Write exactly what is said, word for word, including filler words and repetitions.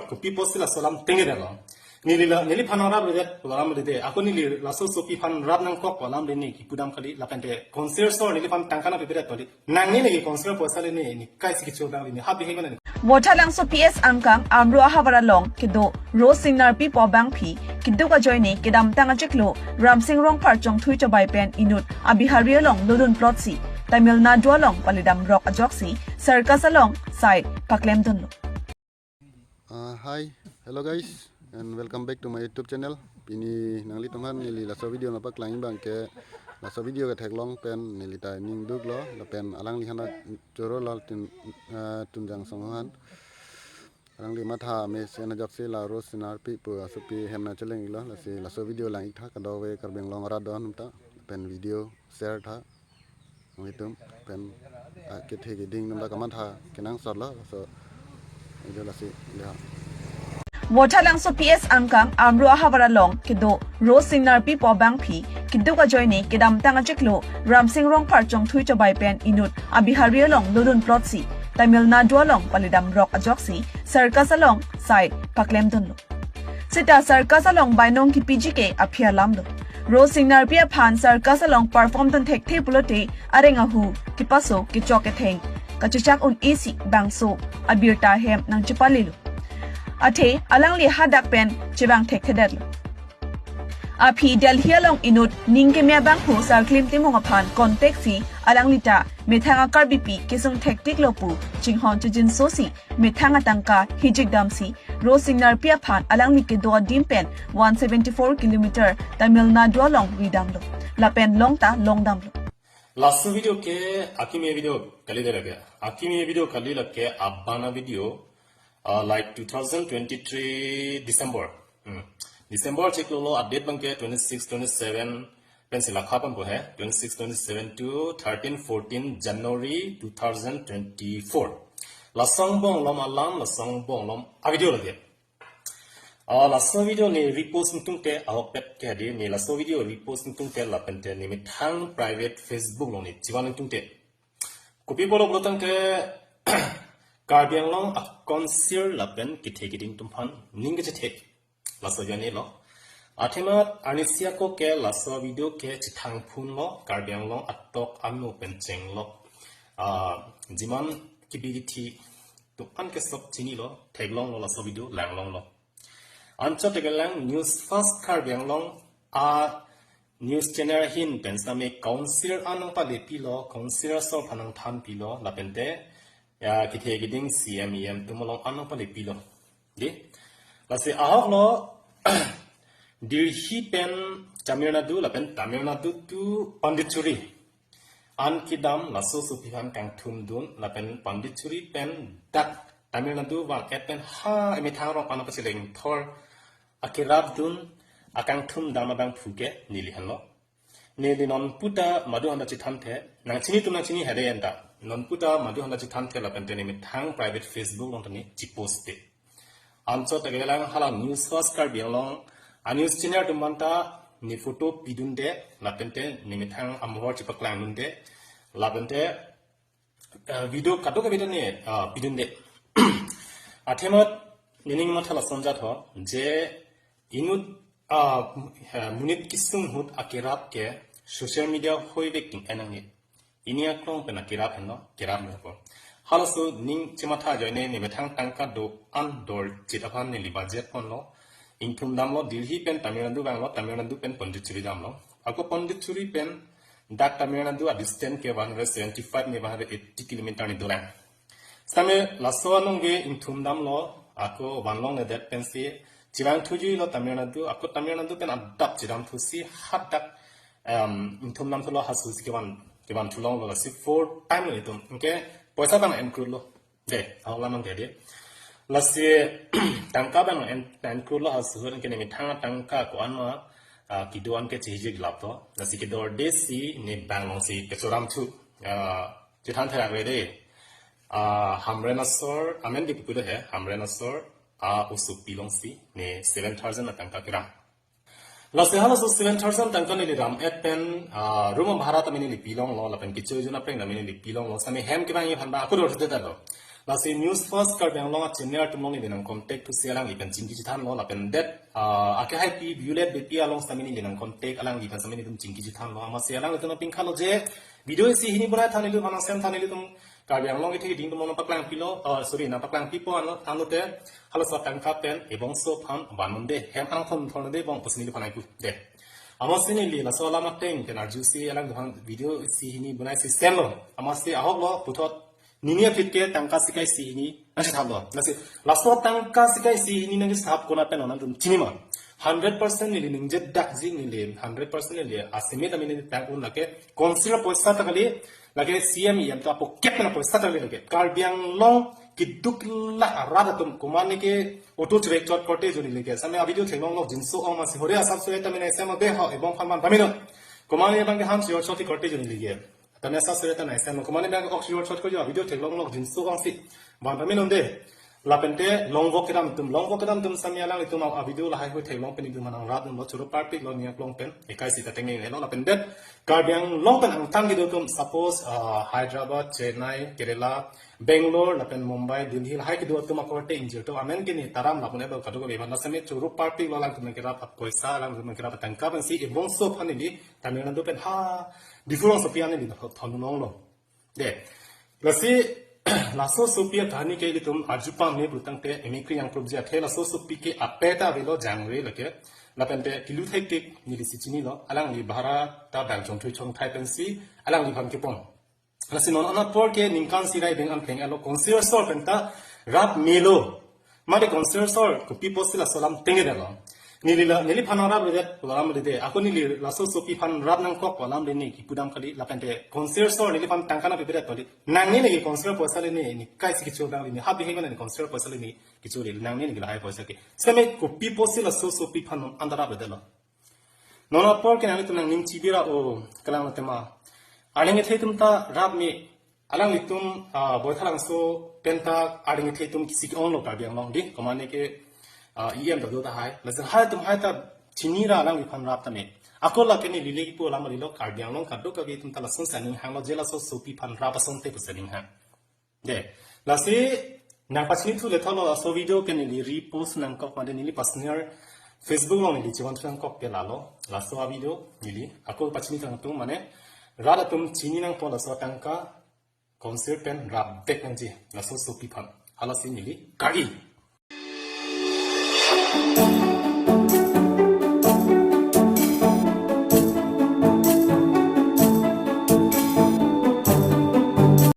Kopi apotsi laso alam tengedetlo? Neli la, neliphan rap ledet alam ledet. Ako neli laso asopi aphan rap nangkok alam le ne kipudam kali, lapente council asor neliphan tangka nangpipedet kali. Nangli ne ke council apoisa le ne, ne kaisi kecho abang le ne, ha bihe mana ne. Vothatlangso P S angkang Amro ahavar along kedo Rose Singnarpi pu abangpi keduk ajoine kedamtang achiklo Ramsing Rongphar chongthui chobai pen inut a-Bihari along lodun plot si Tamil Nadu along palidamrok ajoksi circus along sai paklemdunlo. Uh, hi, hello guys, and welcome back to my YouTube channel. Pini nanglitum aphan neli laso video nangpaklang abang ke, laso video ketheklong pen neli ta ningduklo, lapen alangliphan choro lal tin, uh, Tunjang Songho aphan. Alangli matha mesen ajoksi la Rose Singnarpi pu asopi hem nangcheleng-iklo, lasi laso video lang-ik tha, kadokave Karbi Anglong arat do-an atum ta, pen video share tha. Nanglitum pen, ah, kethe keding atum ta kamatha kenangsotlo, laso video lasi liha. Vothatlangso P S angkang Amro ahavar along kedo Rose Singnarpi pu abangpi keduk ajoine kedamtang achiklo Ramsing Rongphar chongthui chobai pen inut a-Bihari along lodun plot si Tamil Nadu along palidamrok ajoksi circus along sai paklemdunlo. Seta circus along bainong kipiji ke aphi alamlo. Rose Singnarpi aphan circus along perform dun thekthe pulote areng ahu kepaso kechok ketheng kachechak un-e si bangso abirta ahem nangchepalelo. Athe alangli hadak pen chevang thekthedetlo. Aphi Delhi along inut ning keme abangphu Sarklim Timung aphan contact si alangli ta methang a-Karbipi kesung thektiklo pu chinghon chijinso si methang atangka hijik damsi Rose Singnarpi aphan alangli kedo adim pen one seventy-four kilometer Tamil Nadu along ridamlo. Lapen long ta longdamlo. Laso video ke akimi video kalidet lake. Akimi video kali lake abana video, uh, like two thousand twenty-three December. Hmm. December chiklo lo, a-date abang ke twenty-six, twenty-seven, pensi lakha ponpo he, twenty-six, twenty-seven to thirteen, fourteen January two thousand twenty-four. Laso angbong along alam, laso angbong along a-video lake. Ah, laso video ne repost ingtungte ahokpet ke hadi, ne laso video repost ingtungte lapente ne methang private Facebook along ne chivan ingtungte. Kopi apotlo pulotangte Karbi Anglong a-council lapen kethe keding atum aphan ning kechethe laso ajoinelo. Athema arnisi ako ke laso video ke chethangphunlo, Karbi Anglong atok ano pen chenglo. Ah, jiman kebi kethe atum an ke sob chinilo, theklonglo laso video, langlonglo. Anchot kelang News First Karbi Anglong a-news channel ahin pen sitame council an nangpalepilo, council asor aphan nangthanpilo, lapente ya kethe keding C M, E M atum along an nangpalepilo. Dei, lasi ahoklo Delhi pen Tamil Nadu, lapen Tamil Nadu to Pondicherry an kedam laso asopi aphan kangthumdun, lapen Pondicherry pen dak Tamil Nadu vang-et pen ha emethang arong pano kacheleng thor akerapdun akangthumdam abangphu ke neli henlo. Neli non puta madu handa chethanthe, nangchini atum nangchini hede enta. Non puta madu handa chethanthe lapente ne methang private Facebook along ta ne chepostde. Anchot kelang hala News First Karbi Anglong a-news channel atum anta ne photo pidunde, lapente ne methang amohor chepaklangdunde, lapente, eh, video kadokave ta ne, ah, pidunde. Athema nening matha lason jatho, je inut, ah, eh, monit kesung ahut akerap ke social media hoi vek ting enang ne. Pini aklong pen akerap henlo, kerap lo ko. Halaso ning chematha ajoine ne methang tangka do-an dorchit aphan neli budget ponlo. Ingthumdamlo, Delhi pen Tamil Nadu vanglo, Tamil Nadu pen Pondicherry damlo. Ako Pondicherry pen dak Tamil Nadu a-distance ke one hundred seventy-five ne one hundred eighty kilometer ne dolang. Sitame laso anong ke ingthumdamlo, ako vanlongledet pensi chevangthujuilo Tamil Nadu, ako Tamil Nadu pen adap chedamthusi hadak, em, ingthumdamthulo, halaso si kevan, kevanthulonglo, lasi four time lo itum. Anke poisa abang enkrulo. Dei, ahok lam anke dei. Lasi tangka abang en, enkrulo halaso ahut, anke ne methang atangka ko-an ma, ah, kedo an ke chehijik lapto. Lasi kedorde si ne bang alongsi kechoramthu, ah, chethan therak re dei. Ah, Hamren asor, amen di pupu do he, Hamren asor a-osopi alongsi ne seven thousand atangka keram. Lasi halaso seven thousand tangka neli ram-et pen, ah, room bhara ta neli pilonglo, lapen kecho-ejun apreng ta neli pilonglo, sitame hem kevangji aphan ba ako dor thedetlo. Lasi News First Karbi Anglong a channel atum along neli nang contact thusi alangli pen chingki chethanlo lapen det, ah, akehaipi Violet Beypi along sitame neli nang contact alangli pen sitame nelitum chingki chethanlo. Amatsi alanglitum aphan pangkhalo je video isi hini bonai than nelitum aphan nang sem than nelitum Karbi Anglong kethe keding atum along nang paklangpilo, ah, sorry, nang paklangpipo anlo thanlo te halaso atangka pen ebongso aphan van-un-e, hem angthon thon-un-e bong pusi neli aphan nangpu de. Amatsi neli laso alam ateng pen arjusi alangtum aphan video isi hini bonai si semlo. Amatsi ahoklo puthot nini aphi ke tangka sikai isi hini nangchethaplo. Lasi laso tangka sikai isi hini nangchethap konat pen nangtum chinima. Hundred percent neli ningje dakji, neli hundred percent neli asimit amin neli tang-un lake council poisa ta kali, lake C M E M ta pocket na poisa ta kali lake. Karbi Anglong keduk la arat atum komane ke auto chirek chot korte ajoine lake. Sitame a video theklonglok jinso ong amatsi hore asap sore ta mina isem ode ho ebong aphan van pamino. Komane abang ke ham chirek chot korte ajoine lake. Tame sa sore ta naisem, komane abang ok chirek chot ko jo video theklonglok jinso ongsi van pamino de. Lapen te Longvok kedam atum, Longvok kedam atum sitame alanglitum a video lahai hui theklong pen nelitum aphan nang rat dunlo, Choro Parpik lo, Niaklong pen ekai si ta tengeng elo lapen det Karbi Anglong pen angtan kedo atum, suppose, ah, Hyderabad, Chennai, Kerala, Bangalore lapen Mumbai, Delhi lahai kedo atum akorte ingjir atum amen ke neli taram lapu-an ebe kadokave aphan. Lasi sitame Choro Parpik lo alangtum nangkerap poisa, alangtum nangkerap tangka pensi ebongso aphan neli Tamil Nadu pen ha Diphu rongsopi an neli thon-un longlo. De. Lasi laso asopi akahani ke ilitum arju pame pulotangte emikri yang prubji athe laso asopi ke ape ta avelo, jangre lake. Lapen te kilu thektik neli si chinilo, alangli bhara ta bang chongthui chongthai pensi alangliphan kepon. Lasi non anat apor ke ningkan sirai deng an pleng alo council asor pen ta rap melo. Mate council asor kopi apotsi laso alam tengedetlo. Neli la, neliphan rap ledet alam lede. Ako neli laso asopi aphan rap nangkok alam le neli kipu dam kali, lapen te council asor neliphan tangka nangpipedet kali. Nangne neli council poisa le neli kaisi kecho dam le neli. Habi hei mana neli council poisa le neli kecho le. Nangne neli lahai poisa ke. Sitame kopi apotsi laso asopi aphan non anta rap ledetlo. Non apor ke nanglitum nangning chibira o kalang tema. Arleng kethe atum ta rap me, alanglitum, ah, Boithalangso pen ta arleng kethe atum kisi ke-onglo Karbi Anglong di. Komane ke, ah, E M ta do tahai. Lasi hai atum hai ta chinira alangliphan rap tame. Ako lake neli le kipu alam kalilo, Karbi Anglong kadokave atum ta lasonsi aning hanglo je laso asopi aphan rap asonte pusi aning hang. De, lasi nangpachini thu le tholo laso video ke neli repost nangkok mate neli personal Facebook along neli chevanthu nangkok ke lalo. Laso a video neli ako pachini thang tung mane rat atum chini nangpo laso atangka council pen rap vek nangji laso asopi aphan. Halasi neli kagi.